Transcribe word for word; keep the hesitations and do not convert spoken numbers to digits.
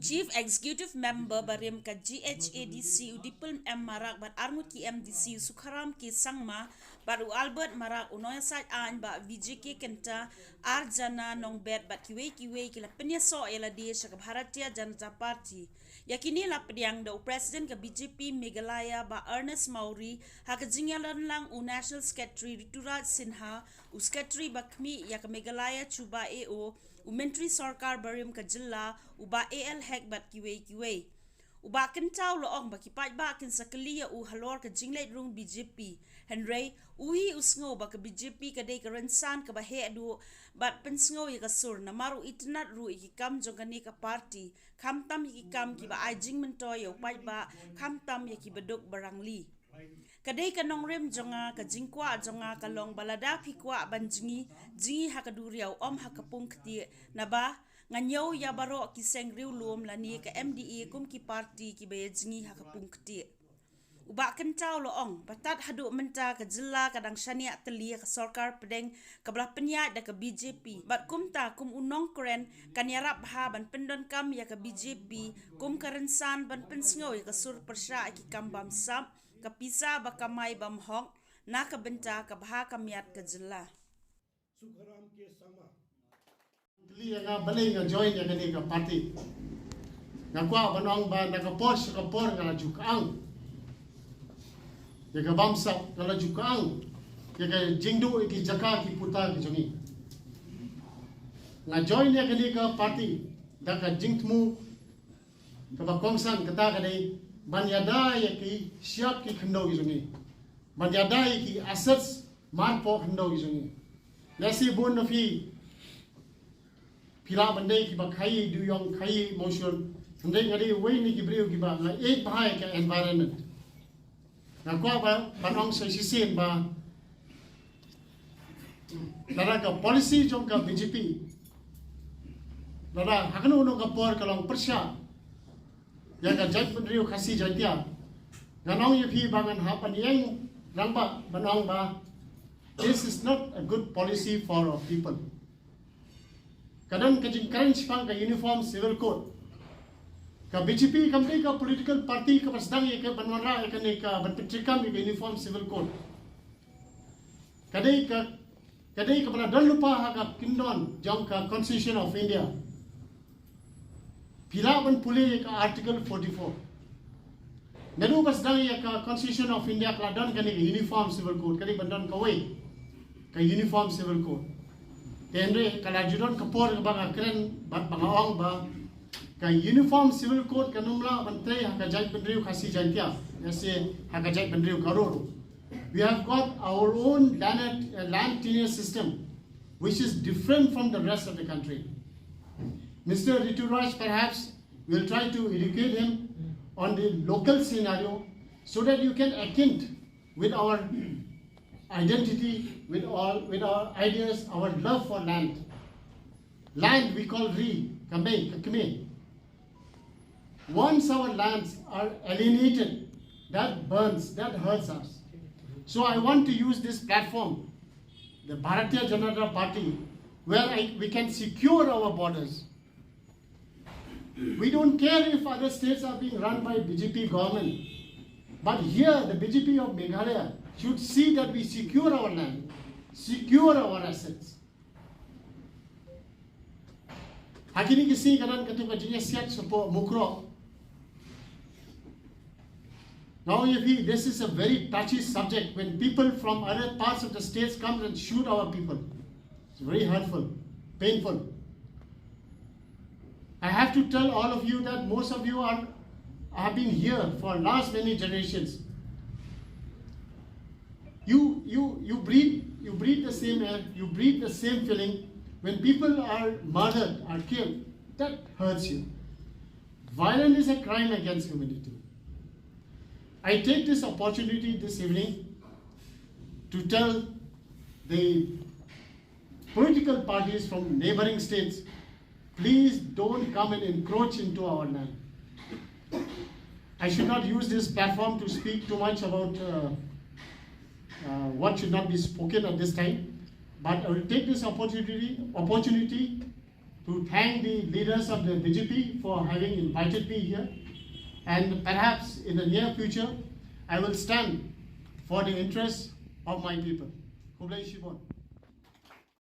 Chief Executive Member barim ka G H A D C u Dipul M Marak bad arngut ki M D C u Sukharam K Sangma bad u Albert Marak, u nongïasaid aiñ Bah Vijay K Kynta, Arjana Nongbet bad kiwei kiwei ki la pynïasoh ïa lade sha ka Bharatiya Janata Party. Ïa kine la pdiang da u President ka B J P Meghalaya Bah Ernest Mawrie, ha ka jingïadonlang u National Secretary Rituraj Sinha, u Secretary ba khmih ïa ka Meghalaya Chuba A O, u Myntri Sorkar barim ka jylla u Bah A L Hek bad kiwei kiwei. U Bah Kynta u la ong ba ki paidbah kin sa kylli ïa u halor ka jingleit rung B J P. Hynrei u hi u sngew ba ka B J P ka dei ka rynsan kaba heh duh bad pynsngew ïa ka sur, namar u itynnad ruh ïa ki kam jong kane ka party, khamtam ïa ki kam kiba ai jingmyntoi ïa u paidbah, khamtam ïa ki baduk barangli. Ka dei ka nongrim jong nga, ka jingkwah jong nga ka long ba lada phi kwah ban jngi, jngi ha ka duriaw, ym ha ka pung ktieh. Naba nga ñiew ïa baroh ki seng riewlum lane ka M D A kum ki party kiba ïa jngi ha ka pung ktieh. U Bah Kynta u la ong ba tad haduh mynta ka jylla ka dang shaniah tylli ha ka sorkar pdeng kaba la pynïaid da ka B J P. Bad kumta kum u nongkren kan ïarap bha ban pyndonkam ïa ka B J P kum ka rynsan ban pynsngew ïa ka sur pyrshah ïa ki kam bamsap, ka pisa ba kamai bymhok na ka bynta ka bha ka miat ka jylla. Sukharam K Sangma. Kylli ïa nga balei nga join ïa kane ka party. Nga kwah ban ong ba na ka por sha ka por nga la ju kyang ïa ka bamsap, nga la ju kyang ïa ka jingduh ïa ki jaka ki puta ki jong ngi. Nga join ïa kane ka party da ka jingthmu kaba kongsan, kata ka dei ban ïada ïa ki shyiap ki khyndew ki jong ngi, ban ïada ïa ki assets marpoh khyndew ki jong ngi. Lehse bun na phi phi lah ban dei kiba khaïi dewïong, khaïi mawshun. Hynrei nga dei uwei na ki briew kiba nga ïeit bha ïa ka environment. Nga kwah ba ban ong sa shisien ba lada ka policy jong ka B J P, lada ha kano kano ka por ka long pyrshah ïa ka jaitbynriew Khasi Jaiñtia, ngan ong ïa phi ba ngan hap ban ïeng rangbah ban ong ba this is not a good policy for our people. Ka don ka jingkren shaphang ka Uniform Civil Code. Ka B J P kam dei ka political party kaba sdang ïa ka ban wanrah ïa kane ka ban pyntreikam ïa ka Uniform Civil Code. Ka dei ka, ka dei kaba la don lypa ha ka kyndon jong ka Constitution of India. Phi lah ban pule ïa ka Article forty-four. Naduh ba sdang ïa ka Constitution of India ka la don kane ka Uniform Civil Code, ka dei ban don kawei ka Uniform Civil Code. Te hynrei ka la ju don ka por kaba nga kren bad ba nga ong ba ka Uniform Civil Code kan ym lah ban trei ha ka jaitbynriew Khasi Jaiñtia, lehse ha ka jaitbynriew Garo ruh. We have got our own land, uh, land tenure system, which is different from the rest of the country. Mister Rituraj, perhaps we'll try to educate him on the local scenario so that you can acquaint with our identity, with all, with our ideas, our love for land. Land we call ri, ka mei, ka kmie. Once our lands are alienated, that burns, that hurts us. So I want to use this platform, the Bharatiya Janata Party, where I, we can secure our borders. We don't care if other states are being run by B J P government, but here the B J P of Meghalaya should see that we secure our land, secure our assets. Ha kine ki sngi ka don katto ka jingïasiat shapoh Mukroh. Now, you see, this is a very touchy subject when people from other parts of the states come and shoot our people. It's very hurtful, painful. I have to tell all of you that most of you are, have been here for last many generations. You, you, you breathe, you breathe the same air, you breathe the same feeling. When people are murdered, are killed, that hurts you. Violence is a crime against humanity. I take this opportunity this evening to tell the political parties from neighboring states, please don't come and encroach into our land. I should not use this platform to speak too much about, uh, uh, what should not be spoken at this time, but I will take this opportunity, opportunity to thank the leaders of the B J P for having invited me here, and perhaps in the near future, I will stand for the interests of my people. Khublei shibun.